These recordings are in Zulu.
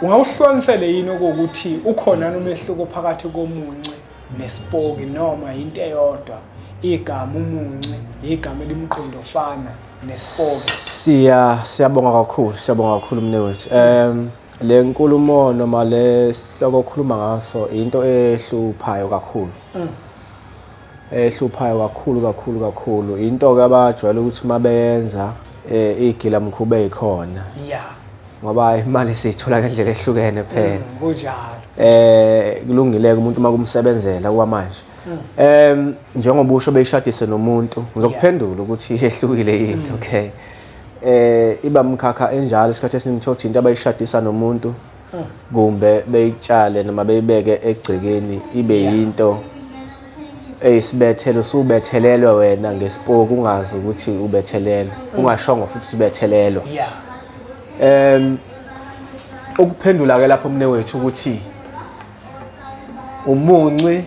Ungawuhlukanisele yini okuwukuthi ukhona umehluko phakathi komunci nesipoki noma into eyodwa igama umunci igama elimqondo ofana nesipoki? Siyabonga kakhulu, siyabonga kakhulu mnewethu. Le nkulumo noma le sihloko okhuluma ngaso into ehluphayo kakhulu. Ehluphayo kakhulu kakhulu kakhulu. Into ke abajwayele ukuthi mabeyenza igila mkhuba ezikhona. Ngoba imali siyithola ngendlela ehlukene phela. Kunjalo. Kulungile umuntu uma kumsebenzela kwamanje. Njengoba usho beyishadise nomuntu, ngizokuphendula ukuthi yehlukile yini, okay. Iba mkhakha enjalo isikhathi esiningi thothi into abayishadisa nomuntu kumbe beyitshale noma beyibeke egcekeni ibe yinto eyisibethelo, usubethelelwe wena ngesipoki ungazi ukuthi ubethelelwe, ungashongo futhi ukuthi ubethelelwa. Ukuphendula ke lapho mnewethu ukuthi umunci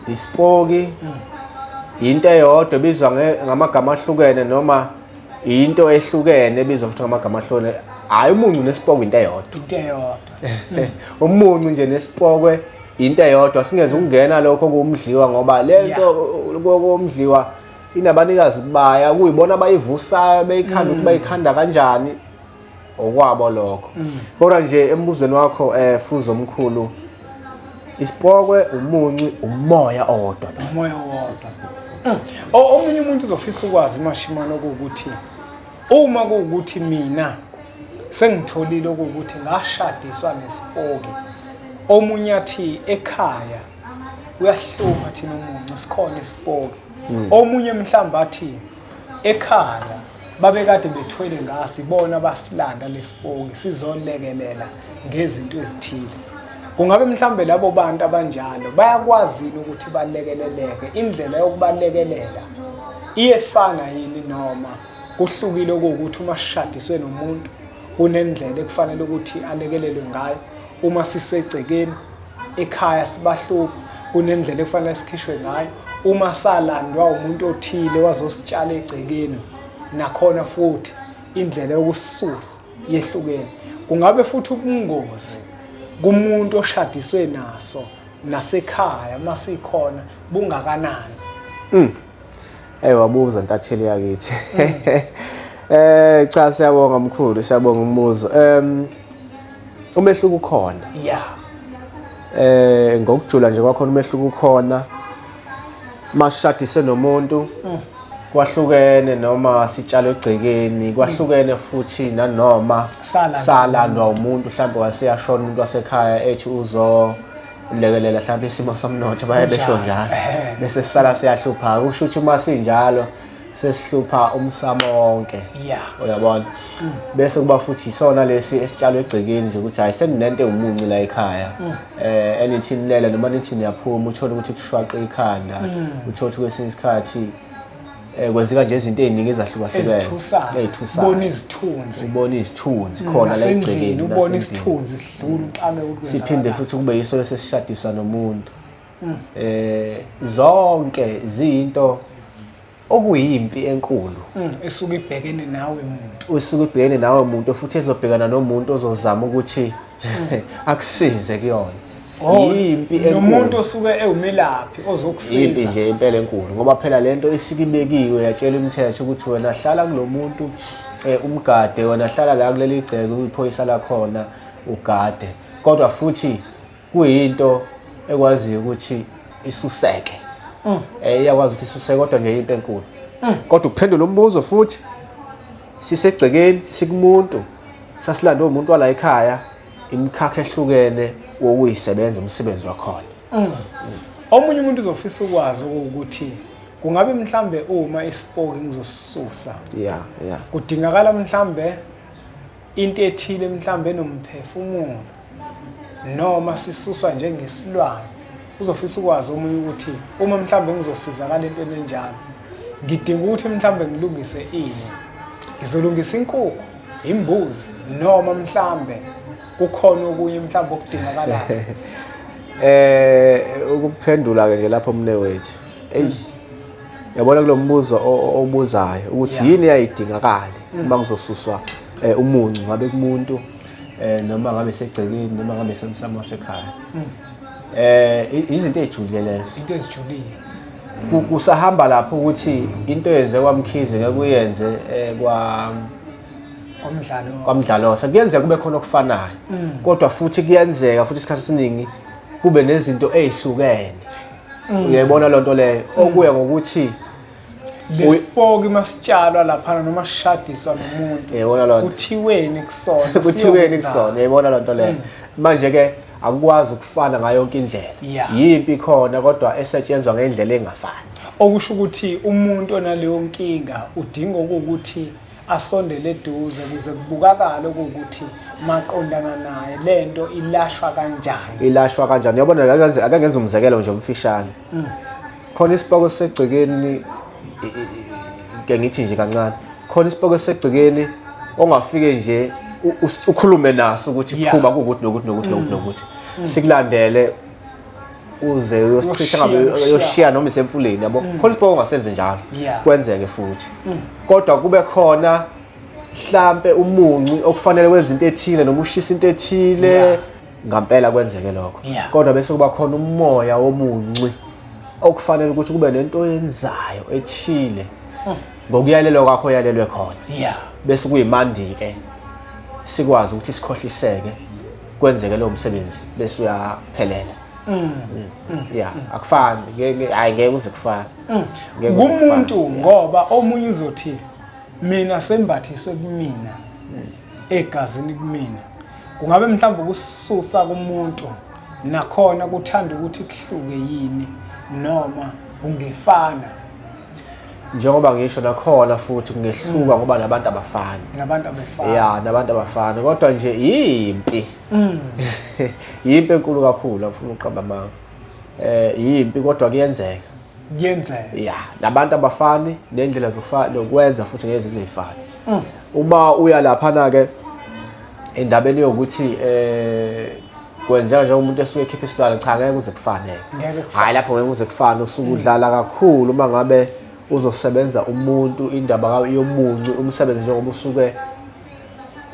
isipoki into eyodwa ebizwa ngamagama ahlukene noma into ehlukene ebizwa futhi ngamagama ahlukene. Hayi, umunci nesipokwe into eyodwa. Into eyodwa. Umunci nje nesipokwe into eyodwa, singeze ukungena lokho kumdliwa ngoba lento komdliwa inabanikazi baya kuyibona abayivusayo beyikhanda ukuthi bayikhanda kanjani okwabo lokho. Kodwa nje embuzweni wakho Fuzo omkhulu, isipokwe umunci umoya owodwa lo. Umoya owodwa. Omunye umuntu uzofisa ukwazi Mashimane ukuthi uma kuwukuthi mina sengitholile ukuthi ngashadiswa nesipoki, omunye athi ekhaya uyahlupha thina umuncu sikhona isipoki, omunye mhlawumbe athi ekhaya babekade bethwele ngasi bona basilanda lesipoki sizolekelela ngezinto ezithile. Kungabe mhlambe labo bantu abanjalo bayakwazi yini ukuthi balekeleleke? Indlela yokubalekelela iyefana yini noma kuhlukile okuwukuthi uma sishadiswe nomuntu kunendlela ekufanele ukuthi alekelelwe ngayo, uma sisegcekeni ekhaya sibahlupha kunendlela ekufanele sikhishwe ngayo, uma salandwa umuntu othile wazositshala egcekeni nakhona futhi indlela yokusisusa yehlukene. Kungabe futhi ubungozi kumuntu oshadiswe naso nasekhaya masikhona bungakanani? Wabuza ntatheli yakithi. Cha, siyabonga mkhulu, siyabonga umbuzo. Umehluko ukhona. Ngokujula nje kwakhona umehluko ukhona. Mashadise nomuntu kwahlukene noma sitshalwe egcekeni, kwahlukene futhi nanoma salandwa umuntu mhlawumbe waseyashona umuntu wasekhaya ethi uzolekelela mhlawumbe isimo somnotho, baye besho njalo, bese sisala siyahlupha. Kusho ukuthi uma sinjalo sesihlupha umsamo wonke, uyabona. Bese kuba futhi isona lesi esitshalwe egcekeni nje ukuthi hayi seninento ewumuncu la ekhaya, enithi nilele noma nithi niyaphuma uthole ukuthi kushwaqe ikhanda, uthole ukuthi kwesinye isikhathi kwenzeka nje izinto eziningi ezahlukahlukene ezithusayo, ubona izithunzi, ubona izithunzi khona la egcekeni, ubona isithunzi sidlula uxake ukuthi siphinde futhi kube yiso lesishadiswa nomuntu. Zonke ziyinto okuyimpi enkulu esuke ibhekene nawe muntu, usuke ibhekene nawe muntu, futhi ezobhekana nomuntu ozozama ukuthi akusize kuyona. Yimpi enkulu nomuntu osuke ewumelaphi ozokusiza. Impi nje impela enkulu, ngoba phela lento isikibekiwe yatshela imithetho ukuthi wena hlala kulomuntu umgade, wena hlala la kuleli gceke uyiphoyisa lakhona ugade, kodwa futhi kuyinto ekwaziyo ukuthi isuseke. Iyakwazi ukuthi isuseke, kodwa nje into enkulu. Kodwa ukuphendula umbuzo futhi, sisegcekeni sikumuntu sasilandwe umuntu wala ekhaya, imikhakha ehlukene wokuyisebenza umsebenzi wakhona. Omunye umuntu uzofisa ukwazi ukuthi kungabe mhlambe uma isipoki ngizosisusa, kudingakala mhlambe into ethile mhlambe enomphefumulo noma sisuswa njengesilwane. Uzofisa ukwazi omunye ukuthi uma mhlambe ngizosizakala entweni enjalo ngidinga ukuthi mhlambe ngilungise ini, ngizolungisa inkukhu, imbuzi, noma mhlambe kukhona okunye mhlambe okudingakalayo? Ukuphendula ke nje lapho mnewethu, ey yabona kulombuzo obuzayo ukuthi yini eyayidingakala uma kuzosuswa umuncu ngabe kumuntu Noma ngabe segcekeni noma ngabe semsamo wasekhaya. Izinto ezijulile lezo. Into ezijulile. Kusahamba lapho ukuthi into eyenze kwaMkhize ngeke uyenze kwa kwamdlalo. Kwamdlalose kuyenzeka kube khona okufanayo. Kodwa futhi kuyenzeka futhi isikhathi esiningi kube nezinto ezihlukene. Uyayibona lonto leyo, okuya ngokuthi lesipoki masitshalwa laphana noma sishadiswa nomuntu, Uyayibona lonto. kuthiweni kusona? Kuthiweni kusona, uyayibona lonto leyo. Manje ke akukwazi ukufana ngayo yonke indlela. Yimpi khona kodwa esetshenzwa ngendlela engafani. Okusho ukuthi umuntu onaleyo nkinga udinga ukuthi asondele eduze ukuze kubukakale ukuthi maqondana naye lento ilashwa kanjani. Ilashwa kanjani. Uyabona, ake ngenze umzekelo nje omfishane. Khona isipoko segcekeni, ke ngithi nje kancane, khona isipoko segcekeni ongafike nje ukhulume naso ukuthi phuma kukuthi nokuthi nokuthi nokuthi nokuthi, sikulandele uze uyosichitha ngabe Uyoshiya, uyoshiya noma isemfuleni, yabo. Khona isipoko ongasenze njalo, kwenzeke futhi, kodwa kube khona mhlambe umunci okufanele wenze into ethile noma ushisa into ethile, ngampela kwenzeke lokho, kodwa bese kuba khona umoya womunci okufanele ukuthi kube nento oyenzayo ethile ngokuyalelwa kwakho oyalelwe khona, bese kuyimandi ke sikwazi ukuthi sikhohliseke, kwenzeke lowo msebenzi, bese uyaphelela. Yeah, akufani, ngeke, hayi, ngeke uze kufane. Ngeke uze kufane. Kumuntu, ngoba omunye uzothi mina sembathiswe kumina egazini kumina, kungabe mhlawumbe ukususa kumuntu nakhona kuthanda ukuthi kuhluke yini noma kungefana? Njengoba ngisho nakhona futhi kungehluka ngoba nabantu abafani. Nabantu abefana. Ya, nabantu abafani, kodwa nje yimpi, yimpi enkulu kakhulu, angifuni ukuqamba amanga, yimpi kodwa kuyenzeka. Kuyenzeka. Ya, nabantu abafani nendlela zokufana nokwenza futhi ngeke zizifane. Uma uya laphana ke endabeni yokuthi kwenzeka njengomuntu esuke ekhipha isilwane, cha, ngeke kuze kufane. Ngeke kufane. Hayi, lapho ngeke kuze kufane. Usuke udlala kakhulu uma ngabe uzosebenza umuntu indaba yomuncu, umsebenzi njengoba usuke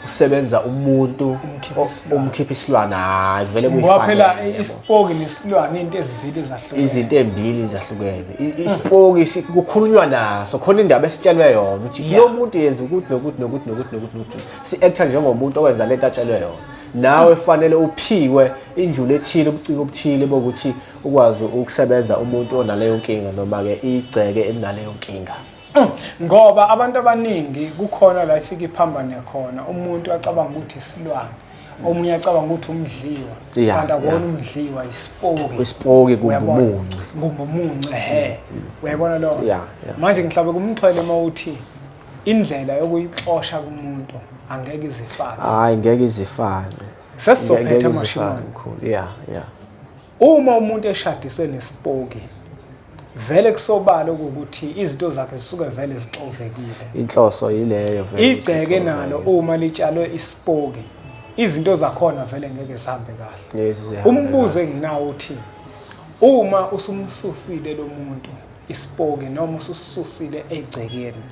usebenza umuntu Umkhipha isilwane. Umkhipha isilwane, hayi, vele Ngoba phela kuyifanele, yabo. Isipoki nesilwane into ezibili ezahlukene. Izinto ey'mbili zahlukene. Isipoki kukhulunywa naso khona, indaba esitshelwe yona ukuthi lo muntu yenza ukuthi nokuthi nokuthi nokuthi nokuthi nokuthi, si-acta njengomuntu owenza lento atshelwe yona. Nawe fanele uphiwe injulo ethile, ubuciko obuthile bokuthi ukwazi ukusebenza umuntu onaleyo nkinga noma-ke igceke elinaleyo nkinga. Ngoba abantu abaningi kukhona la ifika iphambane khona, umuntu acabanga ukuthi isilwane, omunye acabanga ukuthi umdliwa, kanti akuwona umdliwa, isipoki. Isipoki kumbe Uyabona? umuncu. Kumbe umuncu, ehe, uyayibona leyo? Yeah. Manje ngihlabe kumxhwele uma uthi indlela yokuyixosha kumuntu angeke izifane. Hayi, ngeke izifane. Sesizophetha, Ngeke izifane, Mashimane. mkhulu. Yeah. Uma umuntu eshadiswe nesipoki, vele kusobala ukuthi izinto zakhe zisuke vele zixovekile. Inhloso yileyo vele. Igceke nalo uma litshalwe isipoki, izinto zakhona vele ngeke zihambe kahle. Yes, zihambe. Umbuzo enginawo uthi uma usumsusile lo muntu isipoki noma usususile egcekeni,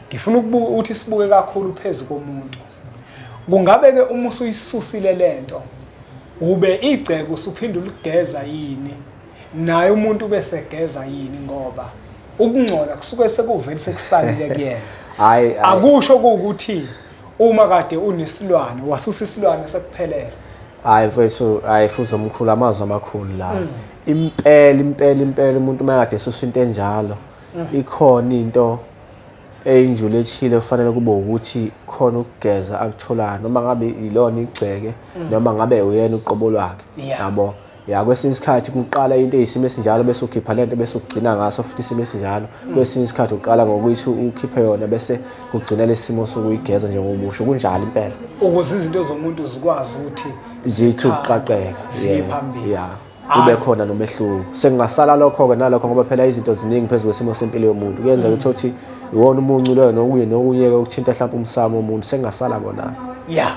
ngifuna ukubuka ukuthi sibuke kakhulu phezu komuntu, kungabe ke uma usuyisusile lento ube igceke usuphinda uligeza yini, naye umuntu ubesegeza yini, ngoba ukungcola kusuke sekuvele sekusalile kuyena? Hayi, hayi. Akusho ukuthi uma kade unesilwane wasusa isilwane sekuphelele. Hayi mfethu, hayi futhi omkhulu, amazwi amakhulu la. Impela, impela, impela, umuntu uma kade esusa into enjalo, ikhona into eyinjulo ethile kufanele kube ukuthi khona ukugeza akutholayo, noma ngabe ilona igceke noma ngabe uyena uqobo lwakhe. Yabo, ya, kwesinye isikhathi kuqala into eyisimo esinjalo bese ukhipha lento, bese ugcina ngaso futhi isimo esinjalo. Kwesinye isikhathi uqala ngokuthi ukhiphe yona bese kugcina lesimo sokuyigeza njengoba usho kunjalo impela. Ukuze izinto zomuntu zikwazi ukuthi zithi zikhanye, ukuqaqeka, ziye phambili. Ya, kube khona nomehluko, sekungasala lokho-ke nalokho, ngoba phela izinto ziningi phezu kwesimo sempilo yomuntu. Kuyenzeka ukuthi uthi iwona umuncu loyo nokunye nokunye-ke okuthinta mhlawumpe umsamo womuntu, sekungasala kona. Ya.